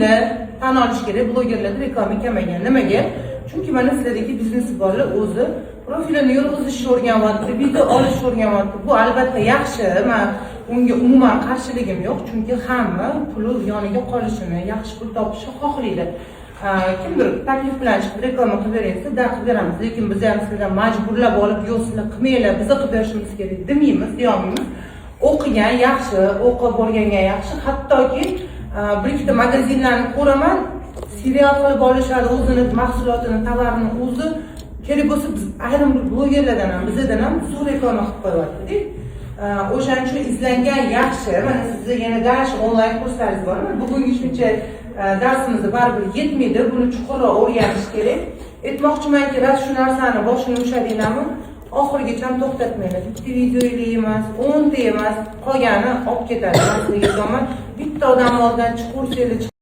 kunda tan olish kerak, blogerlarda reklama kamaygan. Nimaga? Chunki mana sizlardagi biznesi borlar o'zi profilini yurg'izishni o'rganyapti, video olishni o'rganyapti. Bu albatta yaxshi, man unga umuman qarshiligim yo'q, chunki hamma puli yoniga qolishini, yaxshi pul topishni xohlaydi. Kimdir taklif bilan chiqib, reklama qilib bering desa, да, qilib beramiz, lekin biz ham sizlardan majburlab olib, yo'q, sizlar qilmanglar, biza qilib berishimiz kerak demaymiz, deyolmaymiz. O'qigan yaxshi, o'qib o'rgangan yaxshi. Hattoki bir ikkita magazinlarni ko'raman, serial qilib olishadi o'zini mahsulotini, tovarini o'zi. Kerak bo'lsa, biz ayrim bir blogerlardan ham, bizadan ham zo'r reklama qilib qo'yyaptida. O'shaning uchun izlangan yaxshi. Mana sizni yana дальше onlayn kurslaringiz bor. Bugungi shuncha darsimizni baribir yetmaydi, buni chuqurroq o'rganish kerak. Aytmoqchimanki, раз shu narsani boshini ushladinglarmi, oxirigacha ham to'xtatmanglar. Bitta videoyli emas, 10 ta emas, qolgani olib ketadi. Man sizlarga aytaman, bitta odam oldidan chiqaversanglar.